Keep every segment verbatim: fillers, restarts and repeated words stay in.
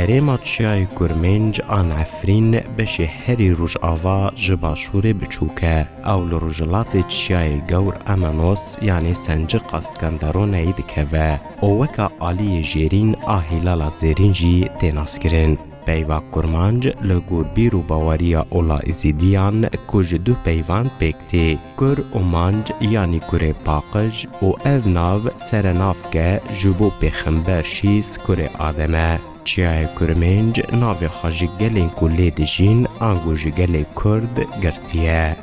Rêma Çiyayê Kurmênc an Efrîn beşê herî rojava ji başûrê biçûk e. Ew li rojhilatê Çiyayê Gewr Amenos, yanî Sendiqa Skenderoneyê dikeve û weke aliyê jêrîn a Hîlala Zêrîn jî tê naskirin. Peyva Kurmanc li gor bîr û baweriya ola Îzîdiyan ku ji du peyvan pêk tê, Kur û Manc, yanî kurê paqij, û ev nav serenavke ji bo pêxember Şîs kurê Adem e. Çiyayê Kurmênc navê xwe ji gelên ku lê dijîn ango ji gelê Kurd girtiye.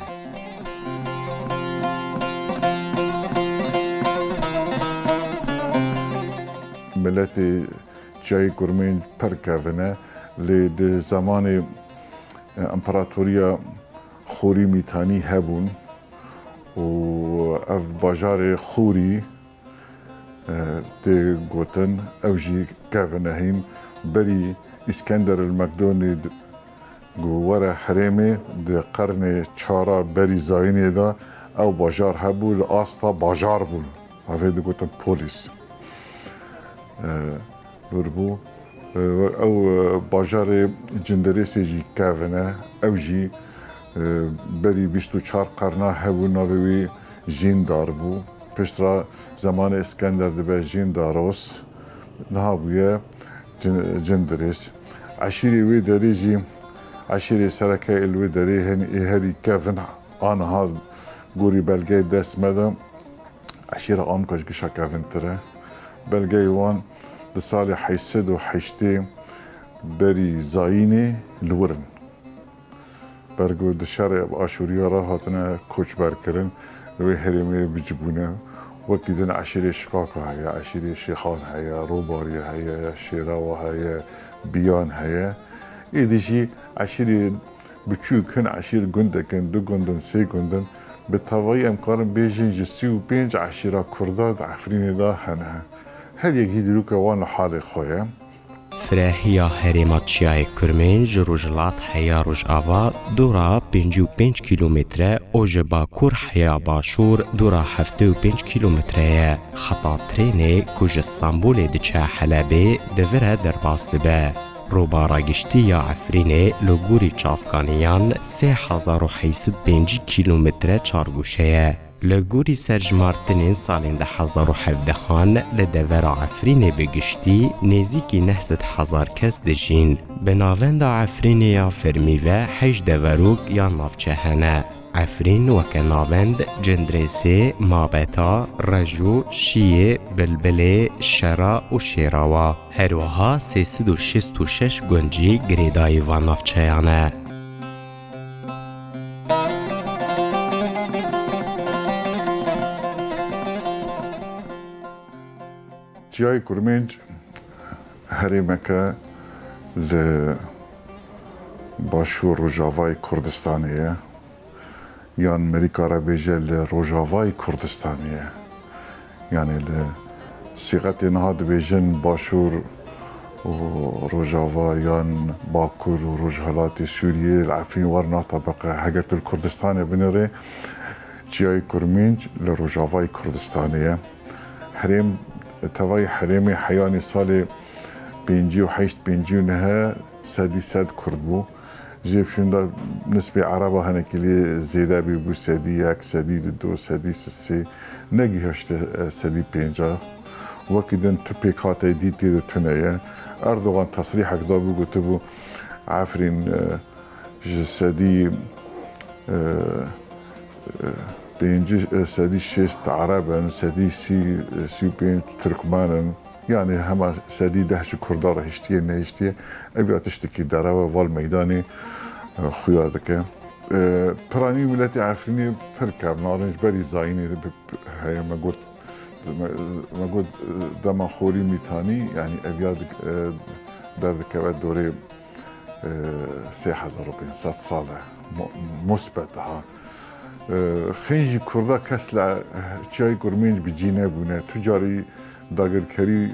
Miletê Çiyayê Kurmênc pir kevin e, lê di zemanê, e, Împaratoriya Xorî Mîtanî hebûn û ev bajarê Xorî, e, tê gotin, ew jî kevin e hîn. Berî Îskender el Mekdonî d-, ku were herêmê, di qernê çara berî zayînê de ew bajar hebû, li asta bajar bûn. Avê digotin polîs. E, Lor bû. E, ew, e, bajarê Cindirêsê jî kevin e. Ew jî, e, berî bîst û çar qerna hebû, navê wî Jîndar bû. Piştre zemanê Îskender dibe Jîndaros. Niha bûye Cin-, Cindirês. Eşîrê wê derê jî, eşîrê sereke ê li wê derê hên-, ê herî kevin a niha gorî belgeyê dest me de. Eşîra Amka ji gişa kevintir e. Belgeyê wan di salê heyşt sed û heştê berî zayînê li wir in. Ber ku di şerê Aşûriya re hatine koçberkirin, li wê herêmê bicibûne. Wekî din eşîrê Şikaka heye, eşîrê Şêxan heye, Robarî heye, Şêrawa heye, Biyan heye. Êdî jî eşîrê biçûk hin, eşîr gundek in, du gund in, sê gund in. Bi tevayî em karin bêjin ji sî û pênc eşîra Kurda di Efrînê de hene. Her yek jî dîroka wan li halê xwe ye. Firehiya herêma Çiyayê Kurmên ji rojhilat heya rojava dora pêncî û pênc kîlometre û ji bakur heya başûr dora heftê û pênc kîlometre ye. Xeta trênê ku ji Stenbolê diçe Helebê, di vir e derbas dibe. Robara giştî ya Efrînê li gorî çavkaniyan sê hezar û heyt sed pêncî kîlometre çargûşe ye. Li gorî serjimartinên salên du hezar û hevdehan li devera Efrînê bi giştî nêzîkî neh sed hezar kes dijîn. Bi navenda Efrînê ya fermî ve heşt deverok yan navçe hene. Efrîn weke navend Cindirêsê, Mabeta, Rejo, Şiyê, Bilbilê, Şera û Şêrawa. Her wiha sê sed û şêst û şeş gund jî girêdayî van navçeyan e. Çiyayê Kurmênc herêmeke li başûr rojavayê Kurdistanê ye. Yan merî kare bêje li rojavayê Kurdistanê ye. Yanî li sîqetê niha dibêjin başûr û rojava yan bakur û rojhilatê Sûriyê, li Efrîn wer natebeqe. Heger tu li Kurdistanê binêrê, Çiyayê Kurmênc li rojavayê Kurdistanê ye. Herêm, tevayî herêmê heyanî salê pêncî û heşt pêncî û neh sedî sed Kurd bû. Jê bi şûnda nisbê Ereba hinekî lê zêde bî, bû sedî yek, sedî du, sedî sê, negihişte, e, sedî pêncah. Wekî din tu pêkhateyê dî tê de tune ye. Erdogan tesrîhek dabû, gotibû, Efrîn, e, ji sedî, e, e, pêncî, e, sedî şêst Ereb in, sedî sî, e, sî û pênc Tirkmen in. Yanî hema sedî deh ji Kurda re hiştiye, nehiştiye. Ev ya tiştekî derew e, val meydanê, e, xuya dike. E, piranî miletê Efrînê pir kevnar in, ji berî zayînê de bi-, bi-, heye me got, me, me got, e, dema xorî mîtanî, yanî ev ya dik-, e, derdikeve dorê, e, sê hezar û pênc sed sal e. Mu-, musbet ha. E, xênjî Kurda kes li, e, Çiyayê Kurmênc bi cî nebûne. Tu carî dagirkerî,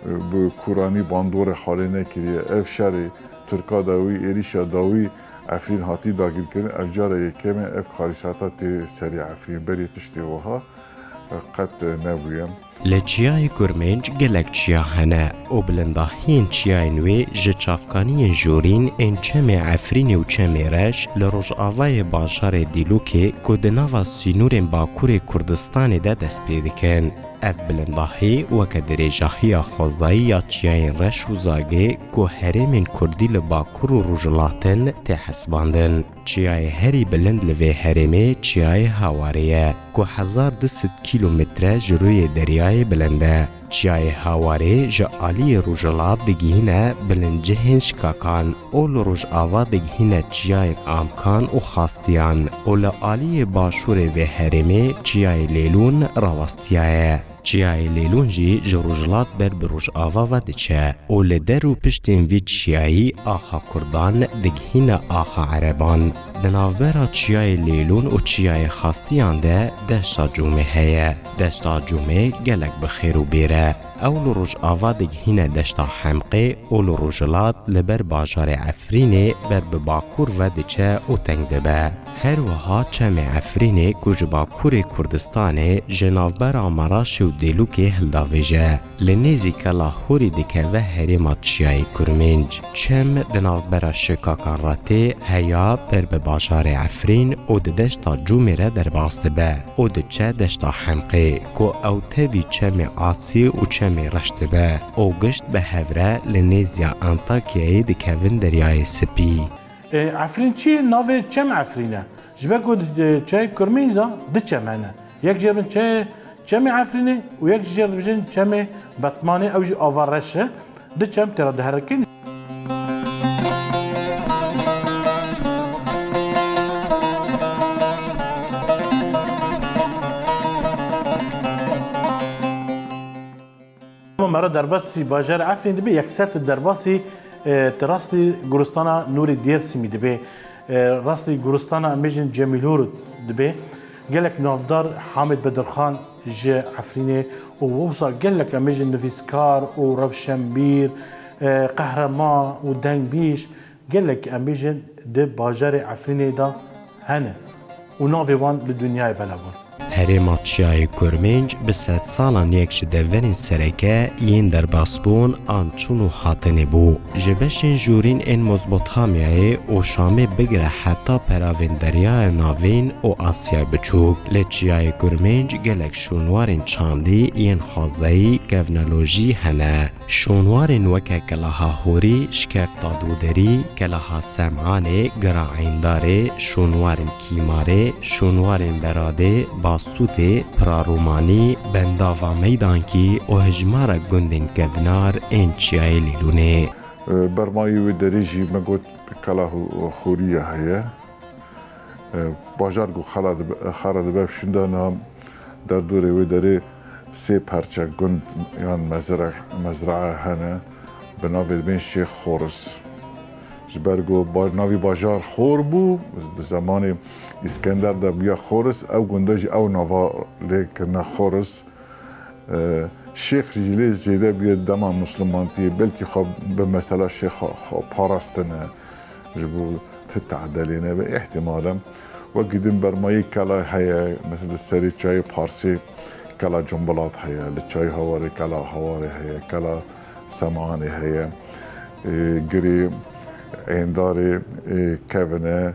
e, bi kûranî bandorê xalê nekiriye. Ev şerê Tirka dawî, êrîşa dawî Efrîn hatî dagirkirin, ev cara yekem e, ev karîsata tê serê Efrîn. Berê tiştê wiha, e, qet, e, nebûye. Li Çiyayê Kurmênc gelek çiya hene û bilindahiyên çiyayên wê ji çavkaniyên jorîn ên Çemê Efrînê û Çemê Reş li rojavayê bajarê Dîlokê ku di nava sînorên Bakurê Kurdistanê de dest pê dikin. Ev bilindahî weke dirêjahiya xwezayî ya çiyayên Reş û Zagê ku herêmên Kurdî li Bakur û Rojhilat in tê hesibandin. Çiyayê herî bilind li vê herêmê Çiyayê Hawarê ye, ku hezar du sed kîlometre ji rûyê deryayê bilind e. Çiyayê Hawarê ji aliyê rojhilat digihîne bilincihên Şikakan û li rojava digihîne çiyayên Amkan û Xastiyan û li aliyê başûrê vê herêmê Çiyayê Lêlûn rawestiyaye. Çiyayê Lêlûn jî ji rojhilat ber bi rojava ve diçe û li der û piştên vî çiyayî axa Kurdan digihîne axa Ereban. Di navbera Çiyayê Lêlûn û Çiyayê Xastiyan de Deşta Cûmê heye. Deşta Cûmê gelek bi xêr û bêr e. Ew li rojava digihîne Deşta Hemqê û li rojhilat li ber bajarê Efrînê ber bi bakur ve diçe û teng dibe. Her wiha Çemê Efrînê ku ji Bakurê Kurdistanê ji navbera Maraşê û Dêlûkê hildavêje, li nêzî Kela Horî dikeve herêma Çiyayê Kurmênc. Çem di navbera Şikakan re tê, heya ber bi bajarê Efrîn û di deşta Cûmê re derbas dibe û diçe deşta Hemqê, ku ew tevî Çemê Asî û Çemê Reş dibe û gişt bi hev re li nêziya Antakyayê dikevin Deryayê Spî. E, Efrîn çi ye? Navê Çem Efrîn e. Ji ber ku di, e, Çiyayê Kurmênc de du çem hene. Yek jê dibin çe-, Çemê Efrînê û yek jê dibêjin Çemê Betmanê, ew jî ava reş e. Du çem tê re diherikin. Ama mera derbasî bajarê Efrîn dibe, yekser tu derbasî, e, tu rastî goristana Nûrê Dêrsimî dibe, e, rastî goristana em bêjin Cemîlhûr dibe. Gelek navdar Hamid Bedirxan ji Efrînê û wisa gelek em bêjin nivîskar û rewşenbîr, e, qehrema û dengbîş, gelek em bêjin di bajarê Efrînê de hene û navê wan li dinyayê belav bûn. Herêma Çiyayê Kurmênc bi sedsalan yek ji deverên sereke yên derbasbûn an çûn û hatinê bû. Ji beşên jorîn ên Mezopotamyayê û Şamê bigire heta peravên Deryaya Navîn û Asyayê Biçûk, li Çiyayê Kurmênc gelek şûnwarên çandî yên xwezayî, kevnolojî, hene. Şûnwarên weke Kela Hahorî, Şikefta Dûderî, Kelaha Semanê, Gira Eyndarê, şûnwarên Kîmarê, şûnwarên Beradê, Basûtê, Pira Rûmanî, Bendava Meydankî û hejmarek gundên kevnar ên Çiyayê Lêlûnê. Bermayî wê derê jî me got Kela Hû-, Hûriye heye. E, bajar ku xera dibe, xera dibe şûnda niha derdorê wê derê sê perçe gund yan mezre-, mezraa hene, bi navê dibên Şêx Xoris. Ji ber ku ba-, navî bajar Xor bû, di zemanê Îskender de bûye Xoris, ew gunda jî ew nava lê kirine Xoris. E, Şêx jî lê zêde bûye dema Mislimantiyê, belkî xwe bi mesela Şêx xwe, xwe parastine, ji bo ti tedelê nebe, îhtimal e. Wekî din bermayî kela heye, mesela li serê çayê Parsê kela Cumbilat heye, li çayê Hawarê kela Hawarê heye, kela Semanê heye, e, Girê Êndarê, e, kevine.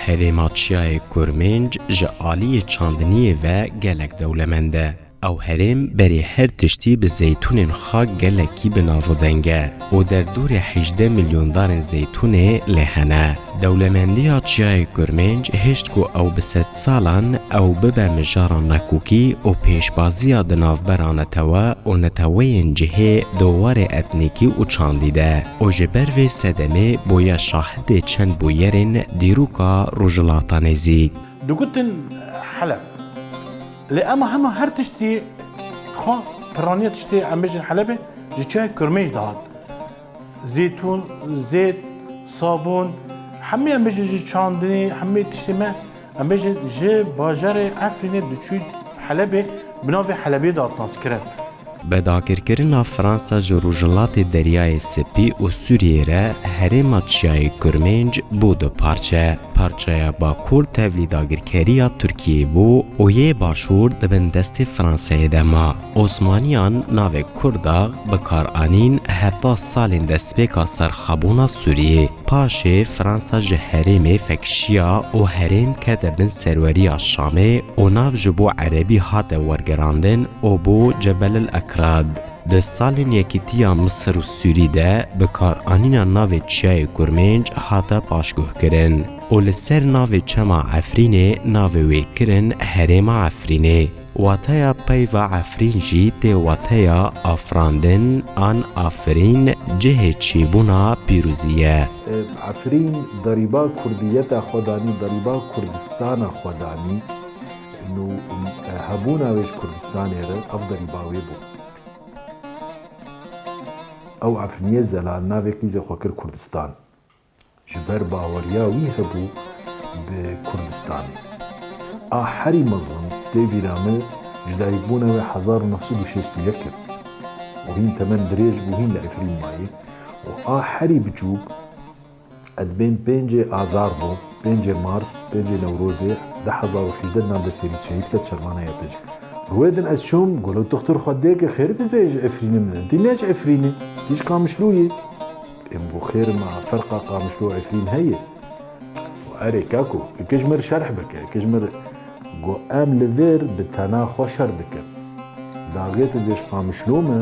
Herêma Çiyayê Kurmênc ji aliyê çandiniyê ve gelek dewlemend e. Ew herêm berê her tiştî bi zeytûnên xwe gelekî bi nav û deng e û derdorê hejdeh milyon darên zeytûnê lê hene. Dewlemendiya Çiyayê Kurmênc hişt ku ew bi sedsalan ew bibe mijara nekokî û pêşbaziya di navbera netewe û neteweyên cihê di warê etnîkî û çandî de û ji ber vê sedemê bûye şahidê çend bûyerên dîroka Rojhilata Nêzîk. Digotin Heleb. Lê ema hema her tiştî xwe piraniya tiştê em bêjin Helebê ji çiyayê Kurmênc dihat. Zêtûn, zêt, sabûn, hemî em bêjin ji çandinî, hemî tiştê me, em bêjin ji bajarê Efrînê diçû Helebê bi navê Helebê de hat naskirin. Bi dagirkirina Fransa ji Rojhilatê Deryayê Spî û Sûriyê re herêma Çiyayê Kurmênc bû du parçe. Parçeya Bakur tevlî dagirkeriya Tirkiyeyê bû û yê Başûr di bin destê Fransayê de ma. Osmaniyan navê Kurdax bi kar anîn heta salên destpêka serxwebûna Sûriyê. Paşê Fransa ji herêmê vekişiya û herêm kete bin serweriya Şamê û nav ji bo erebî hate wergerandin û bû Cebel el Ekrad. Di salên Yekîtiya Misir û Sûrî de bikaranîna navê Çiyayê Kurmênc hate paşguhkirin û li ser navê çema Efrînê navê wê kirin Herêma Efrînê. Wateya peyva Efrîn jî tê wateya afirandin an afirîn, cihê çêbûna pîrozî ye. Efrîn derîba kurdiyeta xwe danî, derîba Kurdistana xwe danî. Nû, hebûna wê ji Kurdistanê re ev derîba wê bû. Ew Efrîniyê zelal navê qîzê xwe kir Kurdistan. Ji ber baweriya wî hebû bi Kurdistanê. A herî mezin tê bîra min ji dayikbûna wê hezar û neh sed û şêst û yek e û hîn temen dirêj bû, hîn li Efrîn mayî û a herî biçûk, ez dibêm pêncê Azar bû, pêncê Mars, pêncê Newrozê du hezar û hejdeh nan destê min şehîd ket şervana Y P G. Rûyê din ez çûm, golo dixtur xwe dêke, xêr tu dibê ji Efrînê min? Tî ne ji Efrînê, tî ji Qamişlûyê. Êm got, xêr ma ferqa Qamişlo û Efrîn heye? Erê kako, eke ji mir şerh bike, eke ji mir got, em li vêr bi tena xwe şer dikin. Daxê tu dibê ji Qamişlo me,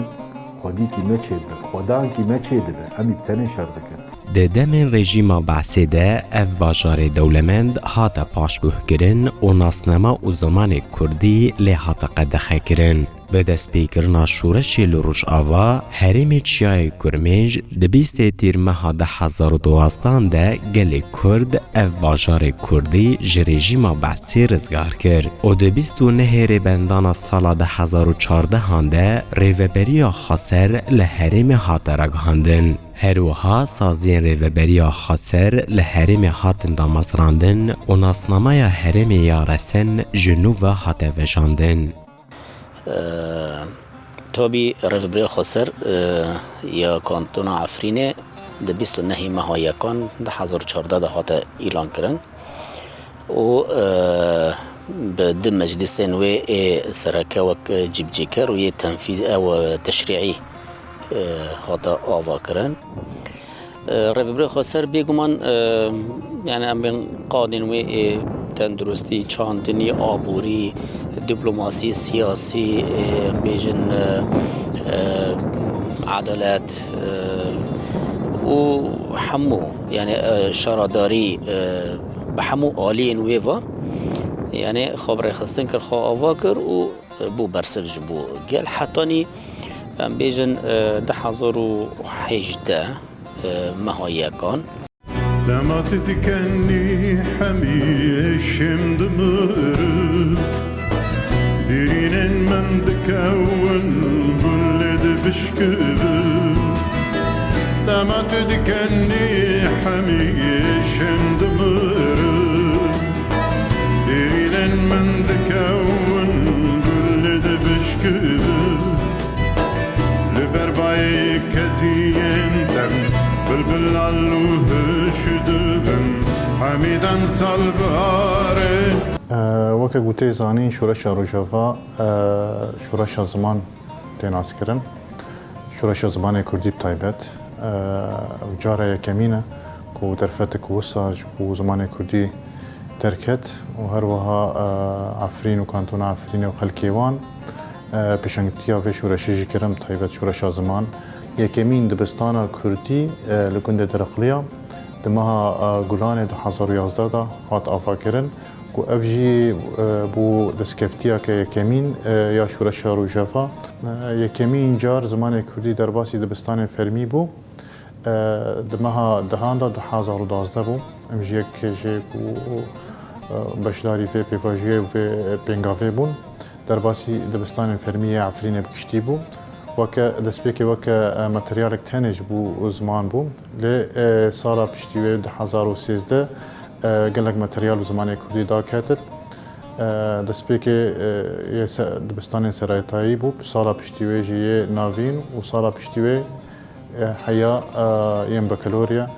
xwedîkî me çêdibe, xwedankî me çêdibe, em î bi tenê şer dikin. Di demên rejîma Be'sê de ev bajarê dewlemend hate paşguhkirin û nasnama û zimanê kurdî lê hate qedexekirin. Bi destpêkirina şoreşê li Rojava, herêmê Çiyayê Kurmênc di bîstê Tîrmeha du hezar û duwazdehan de gelê Kurd ev bajarê Kurdî ji rejîma Be'sê rizgar kir û di bîst û nehê Rêbendana sala du hezar û çardehan de Rêveberiya Xweser li herêmê hate ragihandin. Her wiha saziyên Rêveberiya Xweser li herêmê hatin damezrandin û nasnameya herêmê ya resen ji nû ve hate vejandin. Tabî Rêveberiya Xweser ya Kantona Efrînê di bîst û nehê meha yekan du hezar û çardeh de hate îlan kirin û bi du meclîsên wê ê sereke wek cîbicîker û yê tenfîz ew teşrîî hate ava kirin. Rêvebirê Xweser bêguman, e, yani em bên qadên wê ê tenduristî, çandinî, aborî, diplomasî, siyasî, ê, em bêjin, e, e, edalet, e, û hemû, yani, e, şaradarî, e, bi hemû aliyên wê ve, yani xwe bi rêxistin kir, xwe ava kir û bû bersiv ji bo gel. Hetanî, em bêjin, e, du hezar û hejdeh, e, meha yekan. Dema tu dikenî hemî şêm dimirin, birînên min dikewin gul dibişkivin. Dema tu dikenî hemî şêm dimirin, birînên min dikewin gul dibişkivin. Li ber bayê keziyên te bilbil lal û hiş dibin, hemî dem salbiharê. E, weke ku tê zanîn, şoreşa Rojava, e, şoreşa ziman tê naskirin. Şoreşa zimanê kurdî bi taybet, e, ew cara yekemîn e ku derfetek wisa ji bo zimanê kurdî derket û her wiha, e, Efrîn û Kantona Efrînê û xelkê wan, e, pêşengtiya vê şoreşê jî kirin, bi taybet şoreşa ziman. Yekemîn dibistana kurdî, e, li gundê Diriqliya di meha, e, Gulanê du hezar û yazdeh de hat avakirin. Ku ev jî, e, bû destkeftiyeke yekemîn, e, ya şoreşa Rojava. E, yekemîn car zimanê kurdî derbasî dibistanên fermî bû. E, di meha dehan de du hezar û duwazdeh bû. Em jî yek jê ku, e, beşdarî vê pêvajoyê û vê pêngavê bûn. Derbasî dibistanên fermî yê Efrînê bi giştî bû. Weke destpêkê weke, e, materyalek tenê ji bo ziman bû. Lê, e, sala piştî wê du hezar û sêzdeh, e, gelek materyal û zimanê kurdî daketin. E, destpêkê, e, yê se-, dibistanên serayetayî bû, sala piştî wê jî yê navîn û sala piştî wê, e, heya, e, yên bakalorya.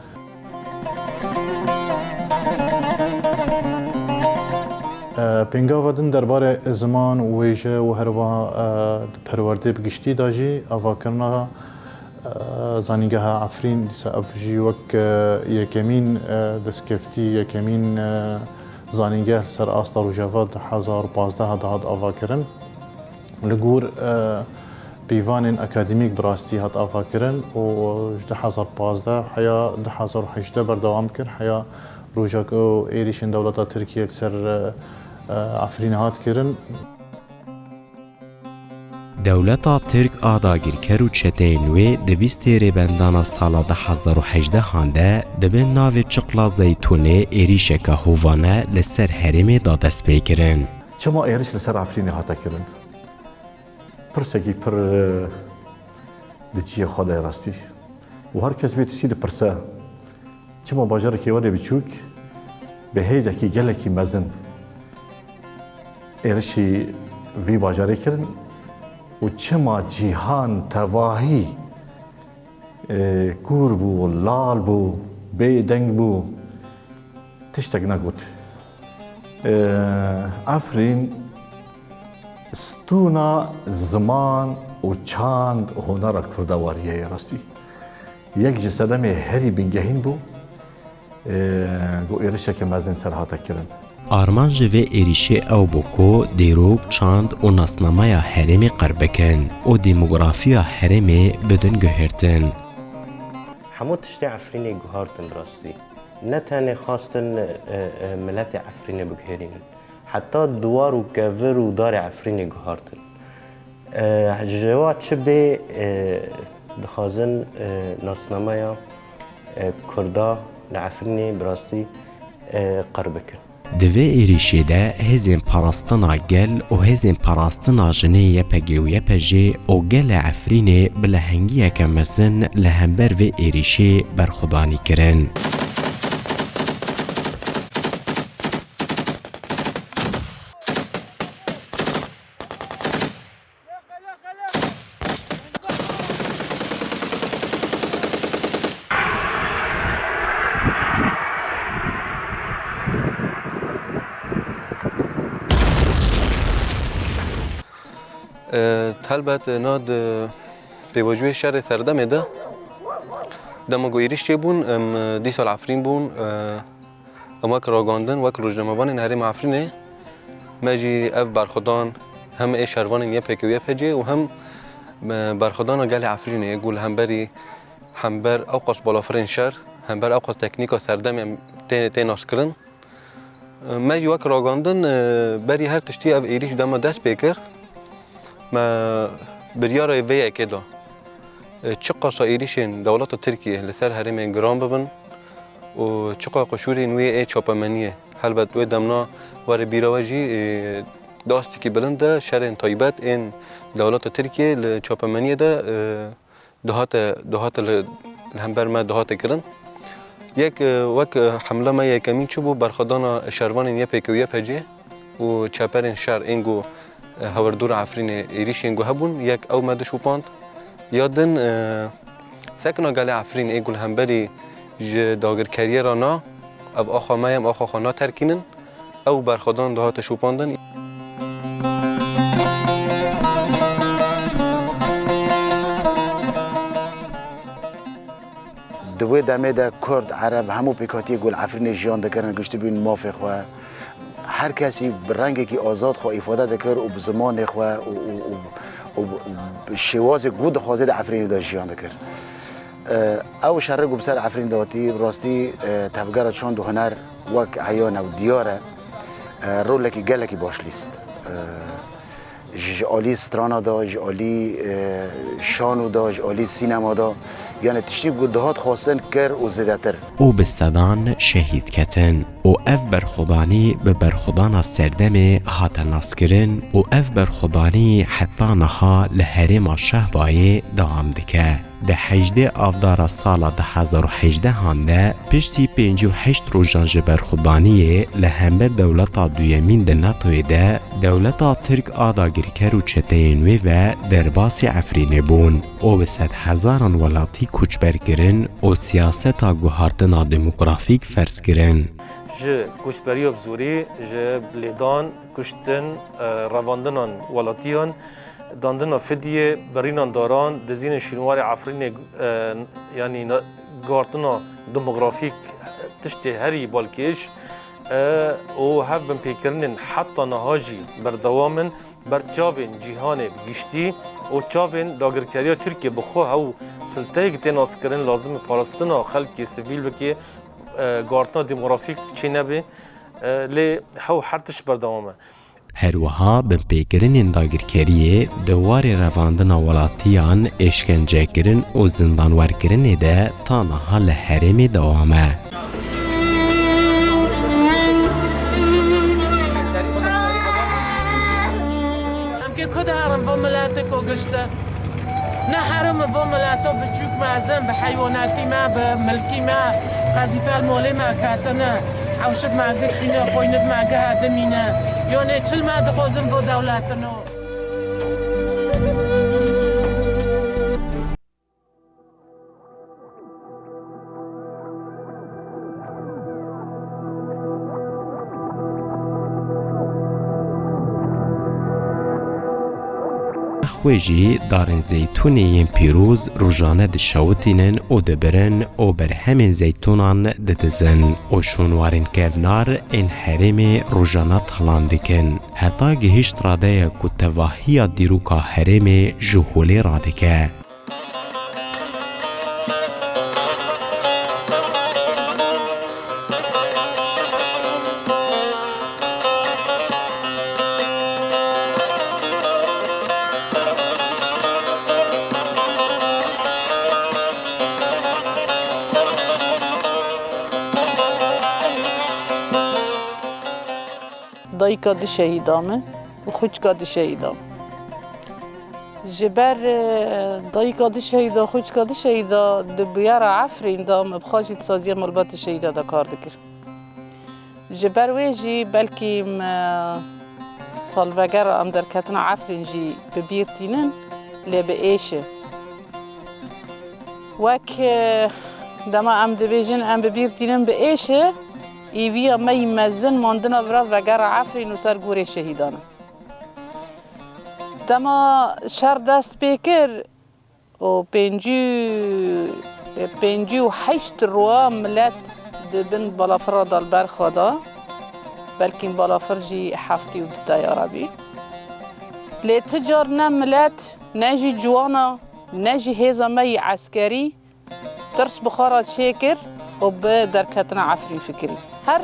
E, pêngava din derbarê ziman û wêje û herwiha, e, di perwerdê bi giştî de jî avakirina, e, zanîngeha Efrîn, dîsa ev jî wek, e, yekemîn, e, destkeftî, yekemîn, e, zanîngeh li ser asta Rojava du hezar û pazdeh dihat avakirin. Li gor, e, pîvanên akademîk bi rastî hat avakirin û ji du hezar pazdeh heya du hezar û hejdeh berdewam kir, heya roja ku êrîşên dewleta Tirkiye li ser, e, e, Efrînê hat kirin. Dewleta Tirk a dagirker û çeteyên wê di bîstê Rêbendana sala du hezar û hejdehan de di bin navê Çiqla Zeytûnê êrîşeke hovane li ser herêmê da destpêkirin. Çima êriş li ser Efrînê hate kirin? Pirsekî pir, e, di cihê xwe de ye rastî. Û her kes vê tiştî dipirse, çima bajarekî were biçûk bi hêzekî gelekî mezin êrişî vî bajarê kirin û çima cîhan tevahî, e, kûr bû, lal bû, bêdeng bû, tiştek negot. E, Efrîn stûna ziman û çand û hunera kurdewariyê ye rastî. Yek ji sedemê herî bingehîn bû, e, ku êrişeke mezin ser hate kirin. Armanc ji vê êrîşê ew bû ku dîrok, çand û nasnameya herêmê qir bikin û demografiya herêmê bidin guhertin. Hemû tiştê Efrînê guhartin bi rastî. Ne tenê xwestin, e, e, miletê Efrînê biguherînin. Heta diwar û kevir û darê Efrînê guhartin. E, ji wa çi bê, e, dixwazin, e, nasnameya, e, Kurda li Efrînê bi rastî, e, qir bikin. Di vê êrîşê de hêzên parastina gel û hêzên parastina jinê Y P G û Y P J û gelê Efrînê bi lehengiyeke mezin li hember vê êrîşê berxwedanî kirin. Helbet na di pêvajoyê şerê serdemê de dema ku êrîş çêbûn, em dîsa li Efrîn bûn. Em wek ragandin, wek rojnamevanên herêma Efrînê, me jî ev berxwedan hem ê şervanên Y P G û Y P G û hem, e, berxwedana gelê Efrînê ku li hemberî, hember ew qas balafirên şer, hember ew qas teknîka serdemê em tê, tê naskirin. E, me jî wek ragandin, e, berî her tiştî ev êrîş dema dest pê kir. Me biryara vê yekê da. E, çiqasa êrîşên dewleta Tirkiyê li ser herêmê giran bibin û çiqa qişûrên wê ê çapemeniyê, helbet wê demna were bîra we jî, e, di astekî bilind de şerên taybet ên dewleta Tirkiyê li çapemeniyê de, e, dihate, dihate li, li hember me dihate kirin. Yek, e, wek, e, hemla me yekemîn çi bû? Berxwedana şervanên Y P G û Y P G û çeperên şer ên ku, e, hewirdora Efrînê êrîşên ku hebûn, yek ew me dişopand. Ya din, e, sekna gelê Efrîn ê ku li hemberî ji dagirkeriyê re na, ev axa me ye, em axa xwe naterkînin. Ew berxwedan dihate şopandin. Di wê demê de Kurd, Ereb, hemû pêkhatiyê ku li Efrînê jiyan dikirin, giştî bûn mafê xwe. Her kesî bi rengekî azad xwe îfade dikir û bi zimanê xwe û, û, û, û bi şêwazê ku dixwazê di Efrînê de jiyan dikir. E, ew şerê ku bi ser Efrînê de hatî, bi rastî, e, Tevgera Çand û Huner wek eyan e û diyar e, e, rolekî gelekî baş lîst. E, ji, ji alî strana de, ji alî, e, şano de, ji alî sînema de, Yani tiştî ku dihat xwestin kir û zêdetir. Û bi sedan şehîd ketin û ev berxwedanî bi berxwedana serdemê hate naskirin û ev berxwedanî heta niha li herêma Şehbayê dewam dike. Di hejdê Avdara sala du hezar û hejdehan de piştî pêncî û heşt rojan ji berxwedaniyê li hember dewleta duyemîn di natoyê de dewleta Tirk a dagirker û çeteyên wê ve derbasî Efrînê bûn. û bi sedhezaran welatî koçber kirin û siyaseta guhartina demografîk ferz kirin. Ji koçberiya bi zorî, ji lêdan, kuştin, e, revandinan welatiyan, dandina fidyê, birînan daran, dizînê şûnwarê Efrînê, e, yanî na-, guhartina demografîk tiştê herî balkêş, e, û hevbinpêkirinên heta niha jî berdewam in. Ber çavên cîhanê bi giştî û çavên dagirkeriya Tirkiyê bi xwe hew silteyek tê naskirin, lazim e parastina xelkê sivîl bike, e, guhartina demografîk çê nebe, e, lê hew her tişt berdewam e. Her wiha binpêkirinên dagirkeriyê di warê revandina welatiyan, êşkencekirin û zindanwerkirinê de ta niha li herêmê dewam e. Em kê ku diherin bo miletik û gişte. Ne herim bo mileto biçûk mezin, bi heywanatî me, bi milkî me, qezîfel molê me ketine. Hewşik me gi çîne, xoynid me gi hedimîne. Yonê çil me dixwazin bo dewletino. Xwe jî darên zeytûnê yên pîroz rojane dişewitînin û dibirin û berhemên zeytûnan didizin û şûnwarên kevnar ên herêmê rojane talan dikin. Heta gihîşt radeya ku tevahiya dîroka herêmê ji holê radike. Dayika du şehîda min û xwîçka du şehîda min. Ji ber, e, dayika du şehîda, xwîçka du şehîda di bûyera Efrîn de me bi xwe jî di saziya malbatê şehîda de kar dikir. Ji ber wê jî belkî me salvegera em derketina Efrîn jî bi bîr tînin, lê bi êş e. Wek, e, dema em dibêjin em bi bîr tînin bi êş e, îviya me yî mezin mandina vira vegera Efrîn û ser gorê şehîdan e. Dema şer dest pê kir û pêncî, pêncî û heşt rû milet di bin balafira de li ber xwe de, belkî balafir jî heftî û du teyara bî. Lê ti car ne milet, ne jî ciwana, ne jî hêza me yî eskerî, tirs bi xwe re çêkir û bi derketina Efrîn fikirî. Her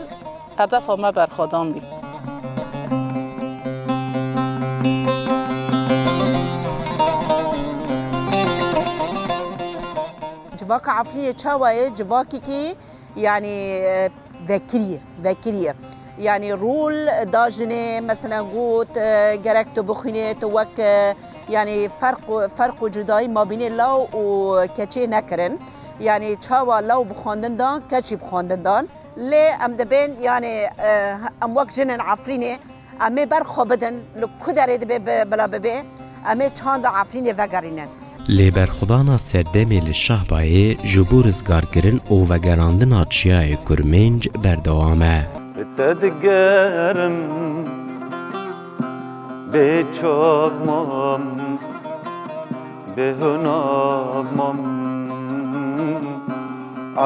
hedefa me berxwedan bî. Civaka Efrînê çawa ye? Civakekî, yanî, e, vekirî ye, vekirî ye. Yanî rol da jinê, mesela got, e, gerek tu bixwînê, tu wek, e, yanî ferq û, ferq û cudayî mabînê law û keçê nekirin. Yanî çawa law bi xwendin dan, keç jî bi xwendin dan. Lê em dibên, yanî, e, em wek jinên Efrînê, em ê ber xwe bidin, li ku derê dibe bi-, bila bibe, em ê çanda Efrînê vegerînin. Lê berxwedana serdemê li Şahbayê ji bo rizgarkirin û vegerandina çiyayê Kurmênc berdewam e. Li te digerim bê çav mam, bê hunav mam,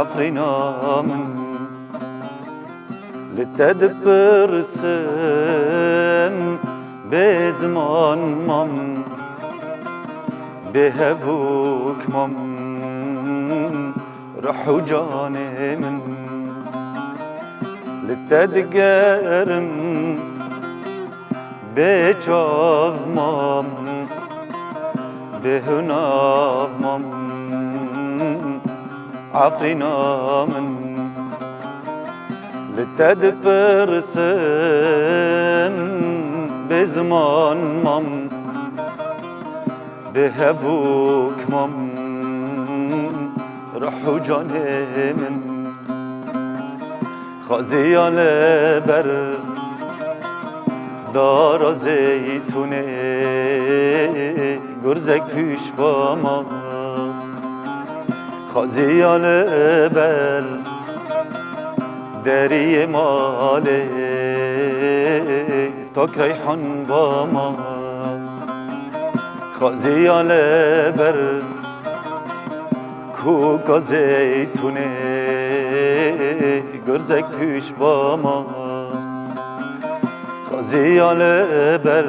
Efrîna min. Li te dipirsim, bê ziman mam, bê hevok mam, ruh û canê min. Li te digerim, bê çav mam, bê hunav mam. Efrîna min. Li te dipirsim, bê ziman mam, bi hevok mam, ruh û canê min. Xaziya li ber dara zeytûnê, gurzek pîş ba ma. Xaziya li ber deriyê malê, tak reyhan ba ma. Xaziya li ber koka zeytûnê, gurzek pîş ba ma. Xaziya li ber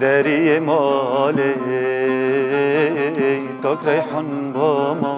deriyê malê, tak reyhan ba ma.